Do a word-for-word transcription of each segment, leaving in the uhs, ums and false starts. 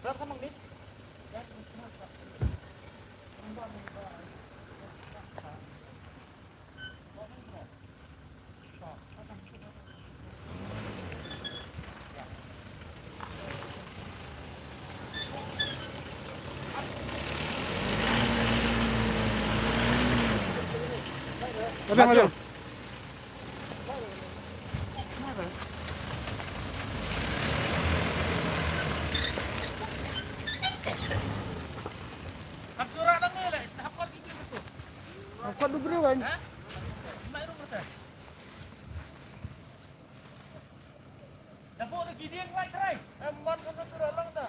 Abang, abang. Hapkot du briew, wan. Da buh da ki dieng lai trai. Em, ban kan tu long da.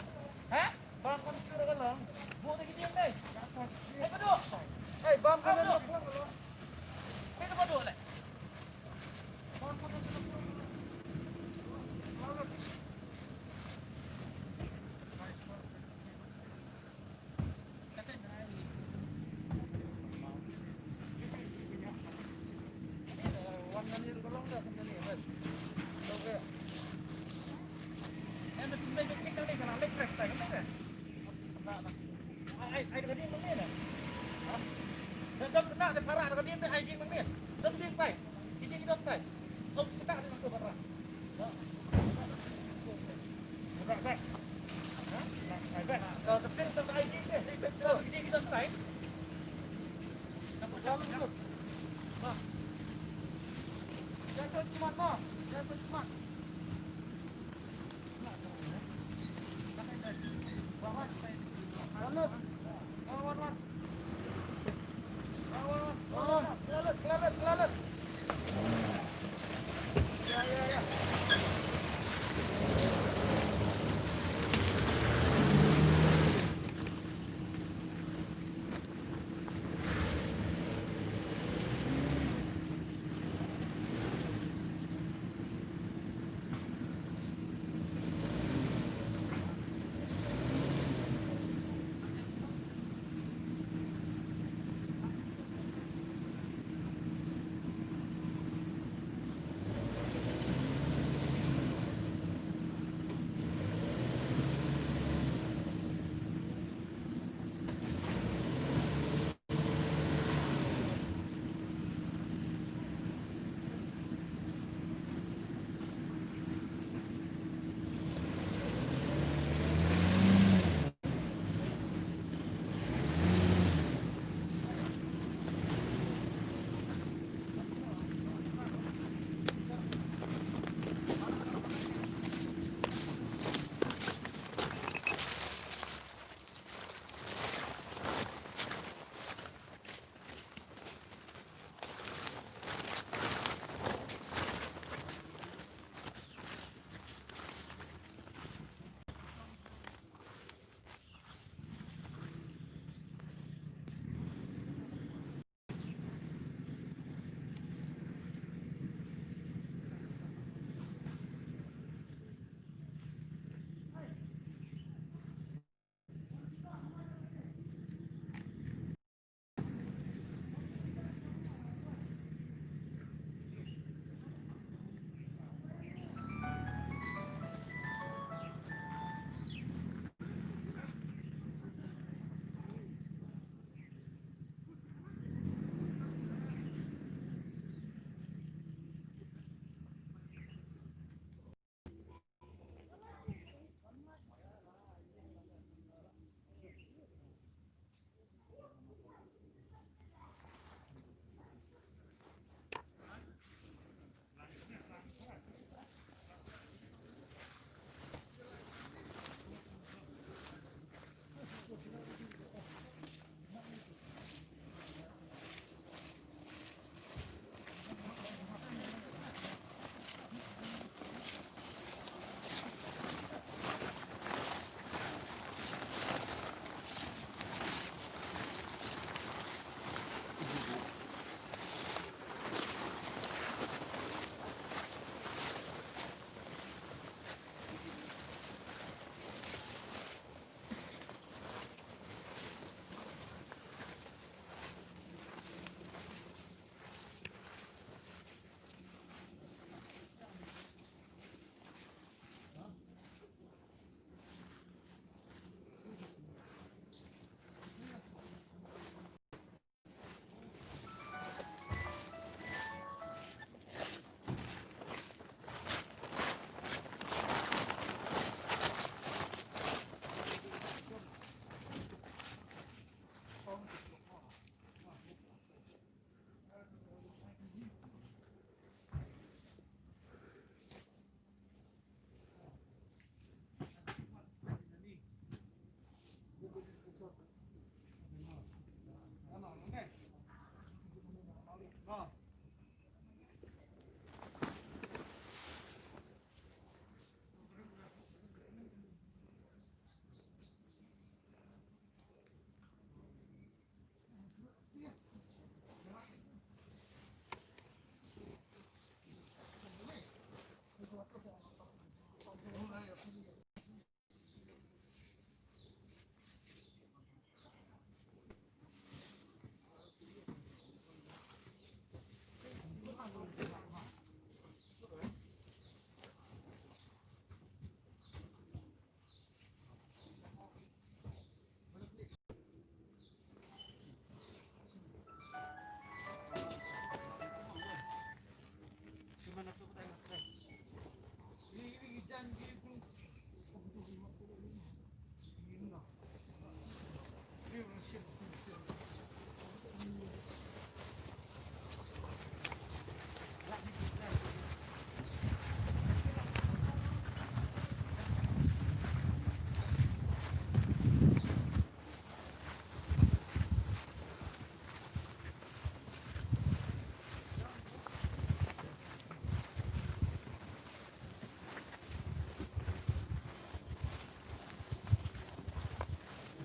Ha? Ban kan tu long. Buh da ki dieng lai. Hei, padu. Hei, ban kan tu long. Hei, padu lai.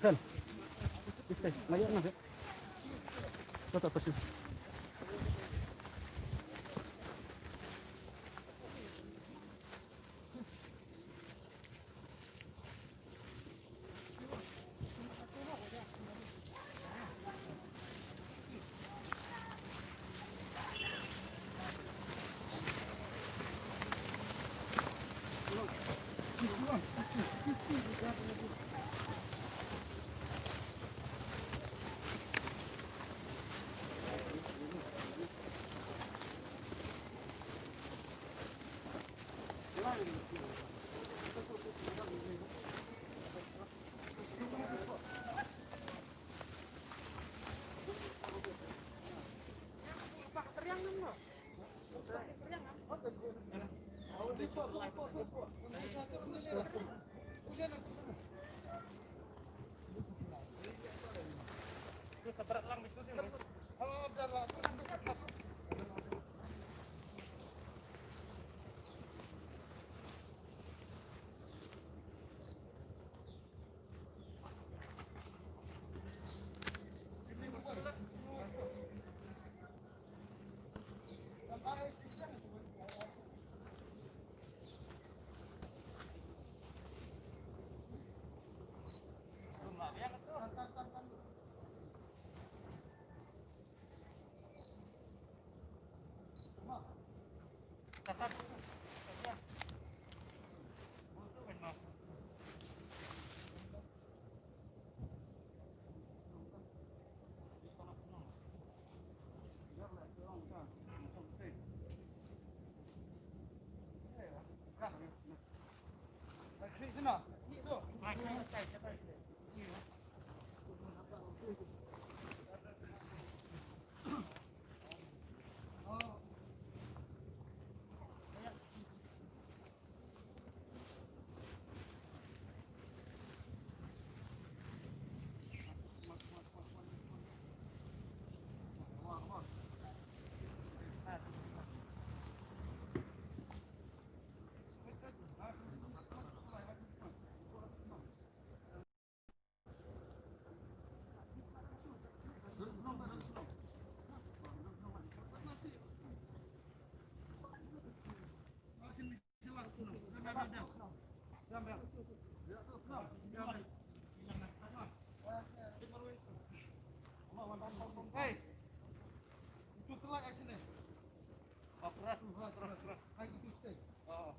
Kan. Este, mayor na. Kata pasi. Hey, itu telah kat sini. Oh, keras, keras, keras. Hai, itu stay. Oh.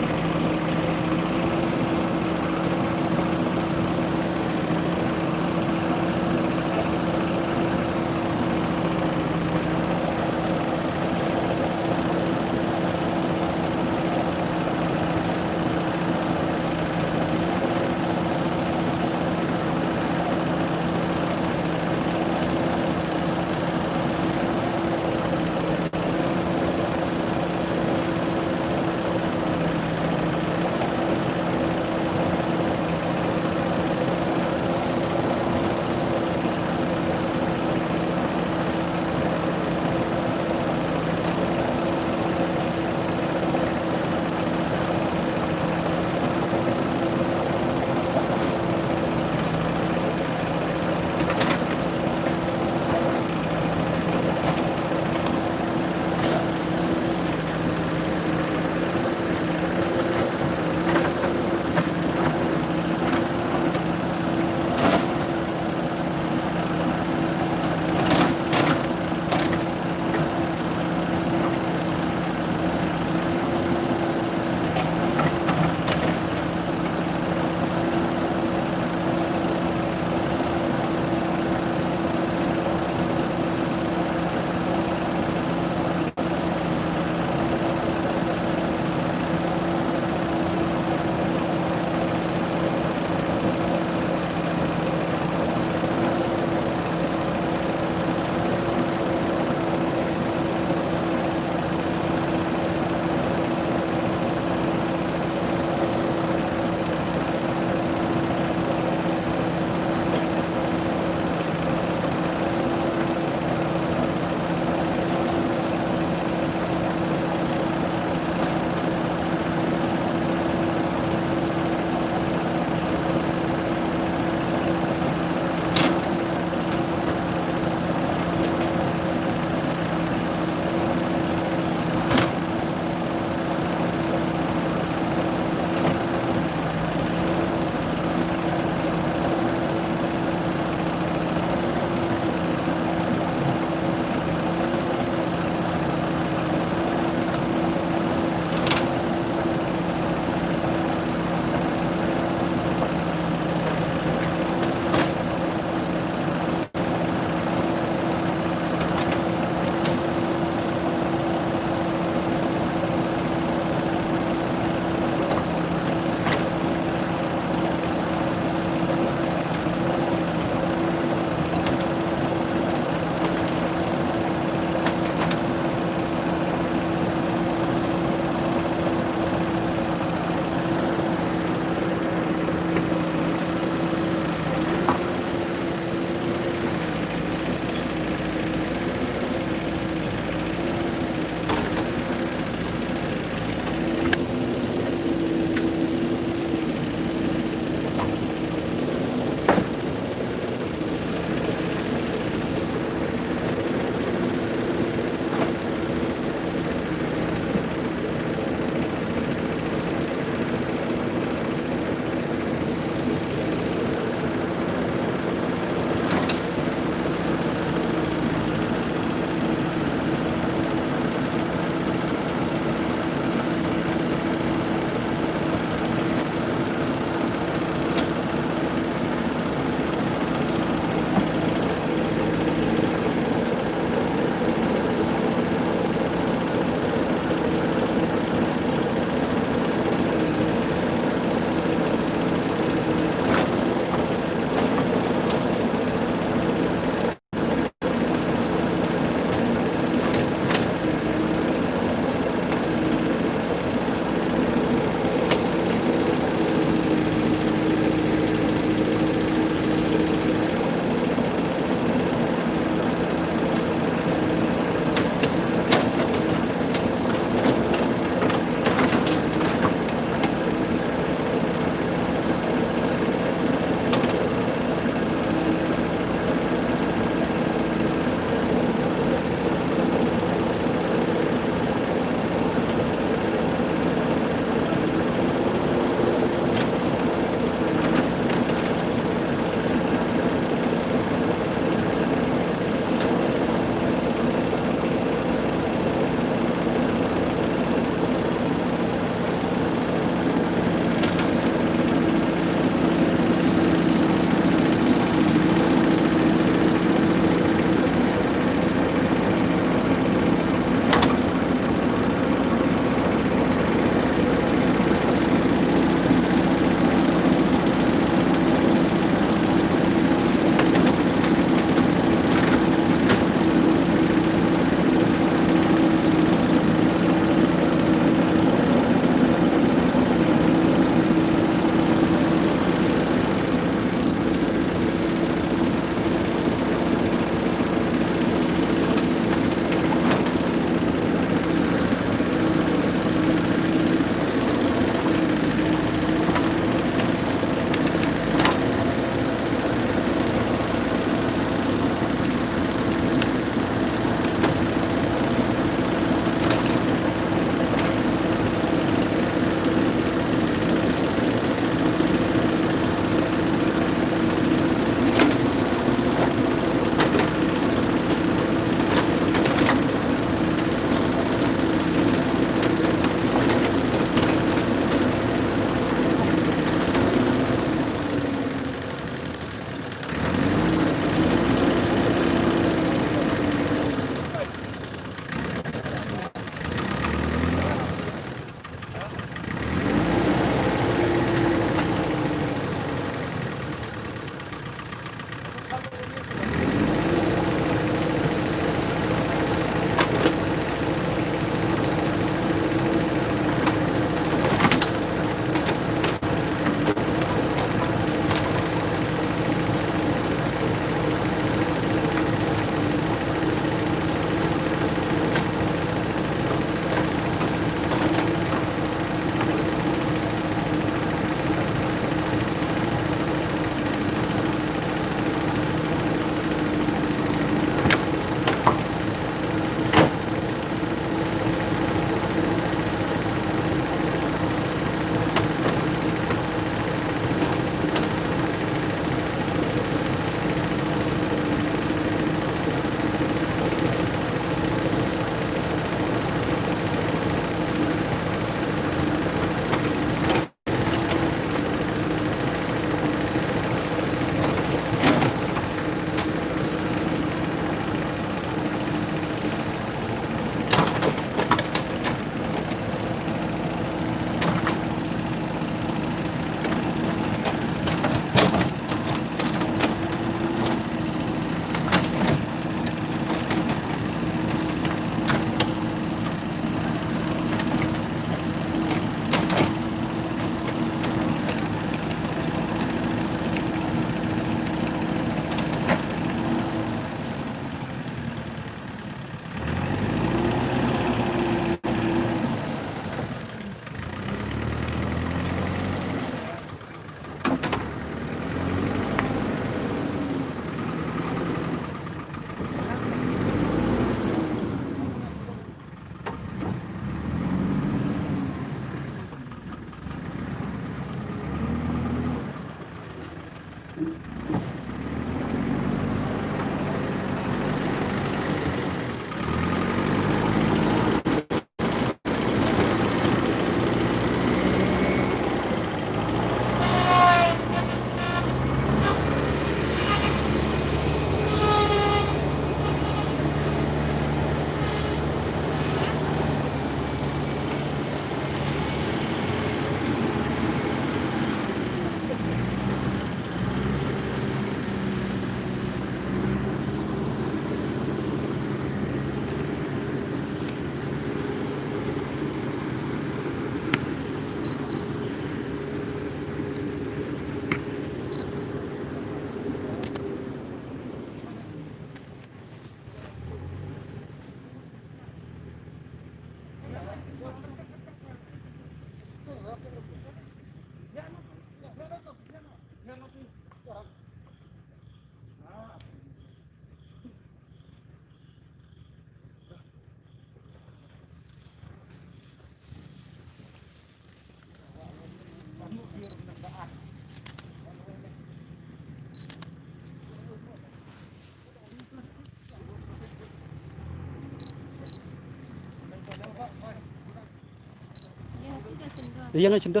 Yang na chunda.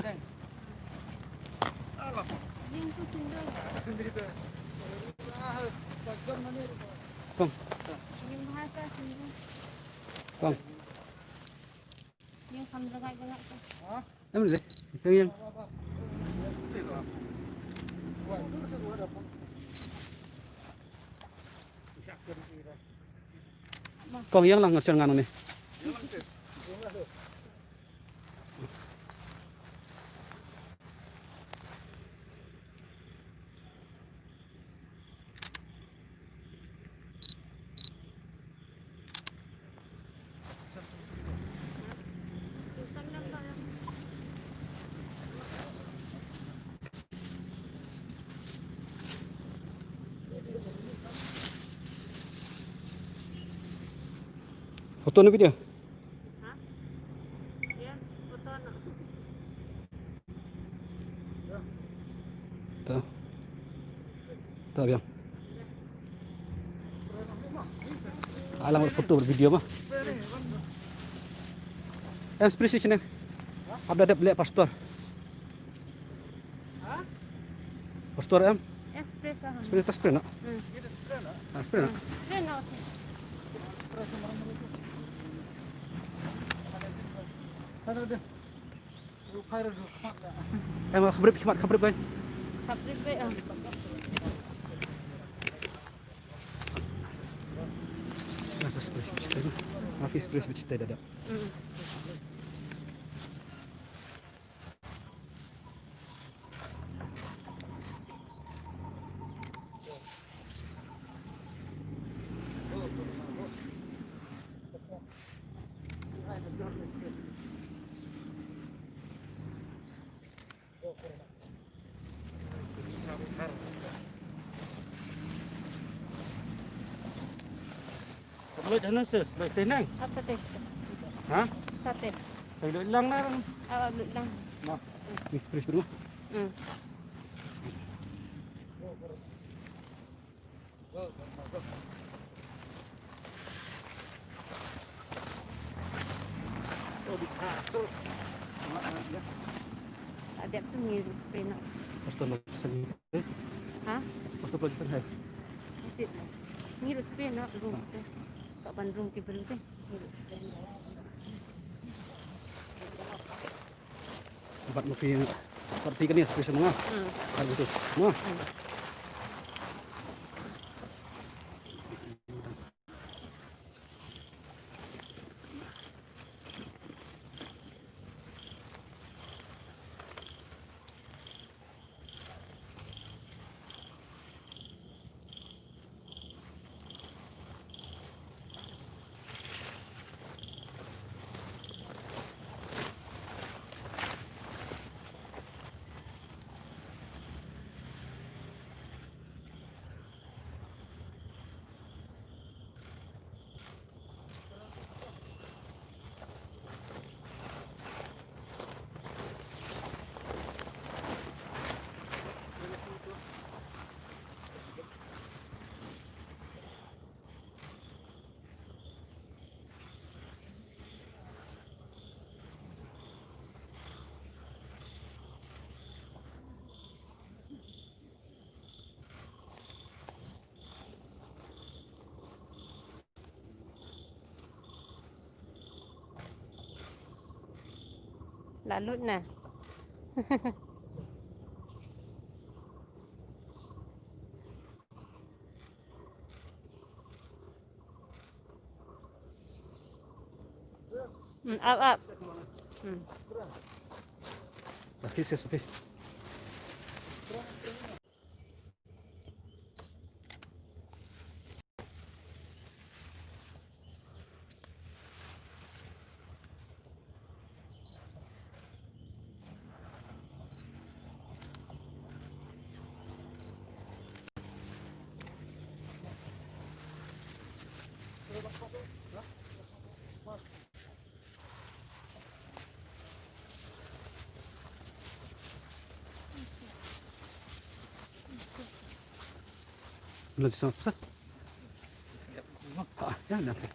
Kong. Kong. Em le. Yang yang. Kong yang lang ngan ngan ni. Photo ne video? Ha? Ïa, photo ne. Ta. Ta biang. Alang photo video ma. Em spray sini. Abda dep leh pastor. Pastor em? Em spray ka. Spray ta spray na. Hmm. Ah, spray na. Hmm. Spray na. Em, khabrip khmat, khabrip kai. Khabrip kai, ah. Nasa spray, spray. Mafi spray, spray, spray, dada. Hmm. Ka lut hana sis, lut te nang. Apa te? Ha? Apa te? Ka lut lang nang. Apa lut lang? Nah. Miss Chris dulu. Hmm. Adep tu ngi spray noh. Pastor Lawson. Ha? Pastor Lawson hai. Ngi spray noh rung te. Sok ban rung ki briew te. Ngi spray noh. Bat ma phi, bat phi kane special ma nga. Hmm. Bat gitu. Ma. Hmm. La lut na. Hmm, ap, ap. Hmm. Laki saya sepi. Belum selesai. Ha, ya, nanti.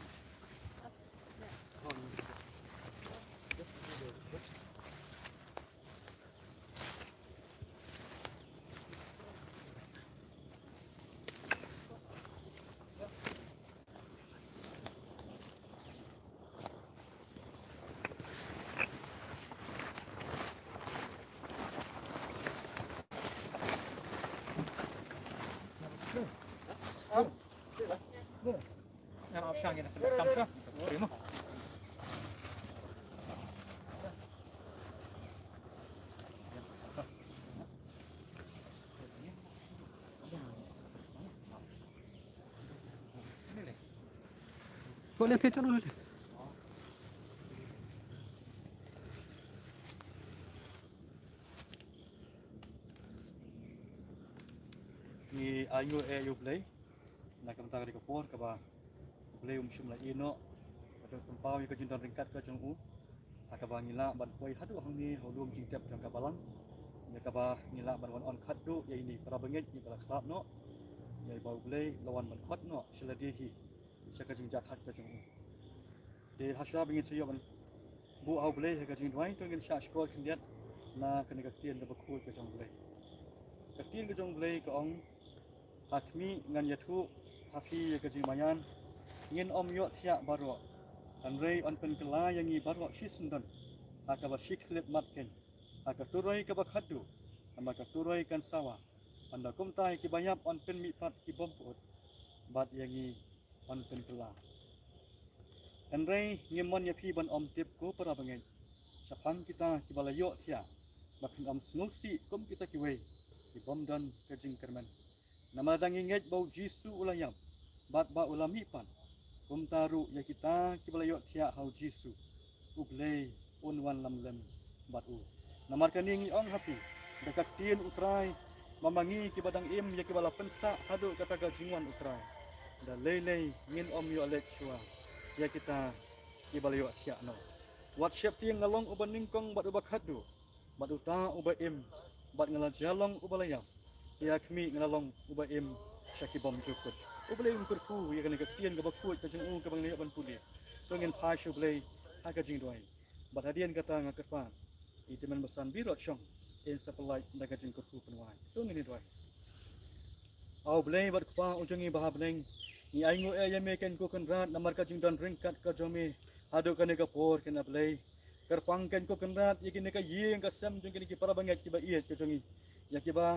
Ngi ainguh ïa U Blei na ka bynta ka por kaba U Blei um shym la ïehnoh, ka jong pynpaw ïa ka jingdon ryngkat ka jong u. Ha kaba ngi lah ban poi haduh hangne ha u lum jingtep jong ka balang, ïa kaba ngi lah ban wan ong khatduh ïa ine i para bangeit ïa ka la khlad noh, ïa ba U Blei la wan ban khot noh sha lade hi sha ka jingjahthait ka jong u. Te hashwa ba ngin sa ïoh ban buh ha U Blei ha ka jingduwai, to ngin shah shkor khyndiat na kane ka ktien kaba khuid ka jong U Blei. Ka ktien ka jong U Blei ka ong, ha khmih ngan ïathuh ha phi ïa ka jingmaïan, ngin ym ïoh thiah baroh, hynrei yn pynkylla ïa ngi baroh shisyndon ha kaba shi khyllipmat keiñ, ha ka turoi kaba khatduh, namar ka turoi kan sawa. Ynda kumta ïa kiba ïap yn pynmihpat ki bym pyut, bad ïa ngi yn pynkylla. Hynrei ngim mon ïa phi ban ym tip ko para bangeit, shaphang kita kiba la ïoh thiah, ba phin ym sngewsih kum kita kiwei ki bym don ka jingkyrmen. Namar da ngi ngeit ba U Jisu u la ïap bad ba u la mihpat, kumta ruh ïa kita kiba la ïoh thiah ha U Jisu, U Blei un wan lamlem bad u. Namar kane ngi ong ha phi da ka ktien U Trai, ba ma ngi kiba dang im ïa kiba la pynsah haduh kata ka jingwan U Trai, da lei lei ngin ym ïoh leit shuwa ïa kita kiba la ïoh thiah noh. Wat sheptieng, nga long uba nyngkong bad uba khatduh, bad uta uba im, bad nga la jia long uba la ïap, te ha khmih nga la long uba im sha ki bymjukut. U Blei un kyrkhu ïa kane ka ktien kaba khuid ka jong u kaba ngi la ïoh ban pule. To ngin phai sha U Blei ha ka jingduwai. Bad hadien kata nga kyrpad ïa i tymmen basan Birot Shong in sa pynlait da ka jingkyrkhu pynwai. To ngin ïa duwai. A U Blei bad Kpa u jong ngi ba ha bneng, ngi ainguh ïa me keiñ ko Kynrad namar ka jingdon ryngkat ka jong me haduh kane ka por keiñ A Blei. Kyrpang keiñ ko Kynrad ïa kine ka ïing ka sem jong kine ki para bangeit kiba ïeit ka jong ngi, ïa kiba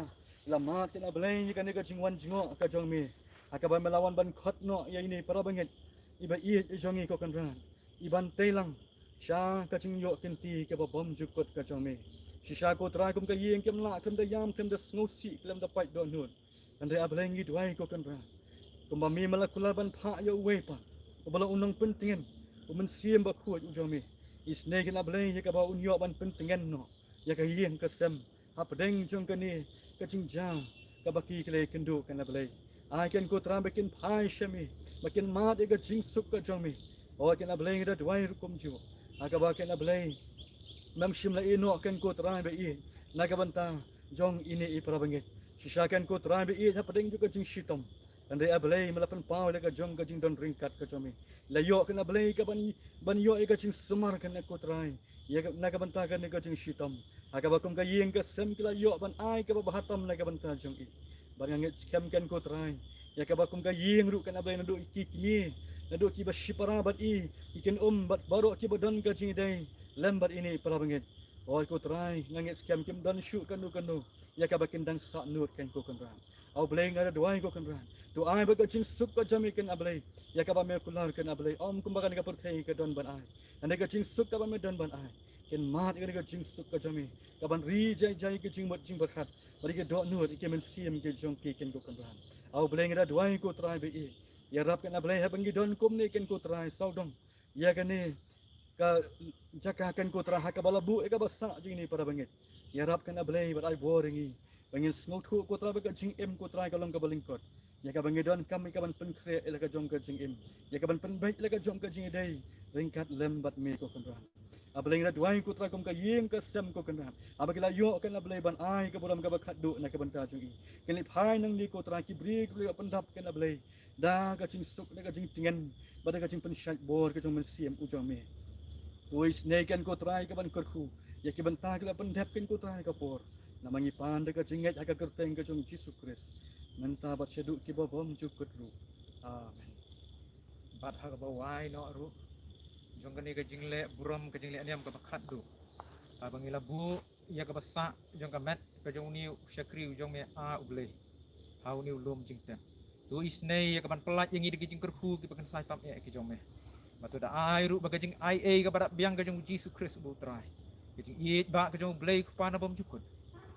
la mad keiñ A Blei ïa kane ka jingwan jngoh ka jong me, ha kaba me la wan ban khot noh ïa ine i para bangeit iba ïeit jong ngi ko Kynrad, iban tei lang sha ka jingïoh kynti kaba bymjukut ka jong me. Shisha ko Trai, kum ka ïing kim lah, kim da ïam, kim da sngewsih, kim da pait dohnud. Hynrei A Blei ngi duwai ko Kynrad, kumba me me la kular ban phah ïa uwei pat uba long u nongpyntngen, u Mynsiem Bakhuid u jong me, isynei keiñ A Blei ïa kaba un ïoh ban pyntngen noh ïa ka ïing ka sem hapdeng jong kane ka jingjia kaba ki khlei kynduh keiñ A Blei. Ai keiñ ko Trai ba kin phai sha me, ba kin mad ïa ka jingsuk ka jong me. O keiñ A Blei, ngi da duwai ruh kumjuh, ha kaba keiñ A Blei mem shym la ïehnoh keiñ ko Trai ba ïeit na ka bynta jong ine i para bangeit. Shisha keiñ ko Trai ba ïeit, hapdeng jong ka jingshitom, hynrei A Blei me la pynpaw ïa la ka jong ka jingdon ryngkat ka jong me. La ïoh keiñ A Blei ka ban, ban ïoh ïa ka jingsumar keiñ ko Trai ïa ka, na ka bynta kane ka jingshitom, ha kaba kum ka ïing ka sem ki la ïoh ban ai kaba bha tam na ka bynta jong i. Bad nga ngeit skhem keiñ ko Trai ïa kaba kum ka ïing ruh keiñ A Blei, naduh ki kmie, naduh kiba shipara bad i, ki kynum bad baroh kiba don ka jingïadei lem bad ine i para bangeit. O ko Trai, nga ngeit skhem kim don shuh kano kano ïa kaba kin dang sahnud keiñ ko Kynrad. A U Blei, nga da duwai ko Kynrad, to ai ba ka jingsuk ka jong me keiñ A Blei, ïa kaba me kular keiñ A Blei, ym kumba kane ka pyrthei ka don ban ai. Hynrei ka jingsuk kaba me don ban ai kin mad ïa kane ka jingsuk ka jong me, kaban ri jai jai ïa ki jingmut jingpyrkhat bad ïa ki dohnud ïa ki mynsiem ki jong ki keiñ ko Kynrad. A U Blei, nga da duwai ko Trai ba i, ïarap keiñ A Blei, haba ngi don kumne keiñ ko Trai sawdong ïa kane ka jaka keiñ ko Trai ha kaba la buh ïa kaba sah jong ine i para bangeit. Ïarap keiñ A Blei bad ai bor ïa ngi ba ngin sngewthuh ko Trai ba ka jingim ko Trai ka long kaba lyngkot, ïa kaba ngi donkam ïa kaban pynkhreh ïa la ka jong ka jingim, ïa kaban pynbeit ïa la ka jong ka jingïadei ryngkat lem bad me ko Kynrad. A Blei, nga da duwai ko Trai kum ka ïing ka sem ko Kynrad, haba ki la ïoh keiñ A Blei ban ai ka burom kaba khatduh na ka bynta jong i, kin leit phai nangne ko Trai ki briew kiba la ïoh pyndap keiñ A Blei da ka jingsuk, da ka jingtngen bad da ka jingpynshait bor ka jong u Mynsiem u jong me. To isynei keiñ ko Trai kaban kyrkhu ïa ki bynta ki la pyndep keiñ ko Trai ha ka por. Namar ngi pan da ka jingngeit ha ka kyrteng ka jong u Jisu Khrist, mynta bad shaduh kiba bymjukut ruh. Amen. Bad ha kaba wai noh ruh jong kane ka jingleh burom, ka jingleh niam kaba khatduh, haba ngi la buh ïa kaba sah jong ka met ka jong une u shakri u jong me, A U Blei, ha une u lum jingtep. To isynei ïa ka ban pyllait ïa ngi da ki jingkyrkhu kiba kynsai tam eh ki jong me. Bad to da ai ruh ba ka jingaiei kaba dap biang ka jong u Jisu Khrist uba u Trai, ka jingïeit ba ka jong u Blei Kpa na bymjukut,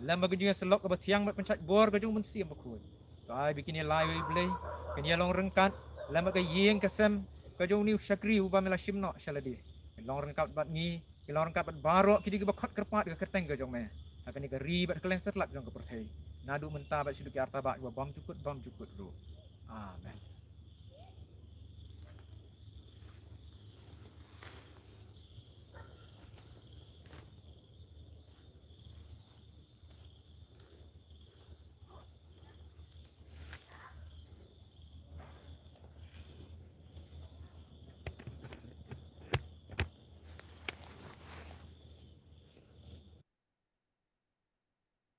lem bad ka jingïasyllok kaba thiang bad pynshait bor ka jong u Mynsiem Bakhuid, to ai ba kine lai wei Blei kin ïa long ryngkat lem bad ka ïing ka sem ka jong une u shakri uba me la shim noh sha lade. Kin long ryngkat bad ngi, kin long ryngkat bad baroh kidei kiba khot kyrpad ka kyrteng ka jong me ha kane ka ri bad kylleng satlak jong ka pyrthei, naduh mynta bad shaduh ki artabah kiba bymjukut bymjukut ruh. Amen.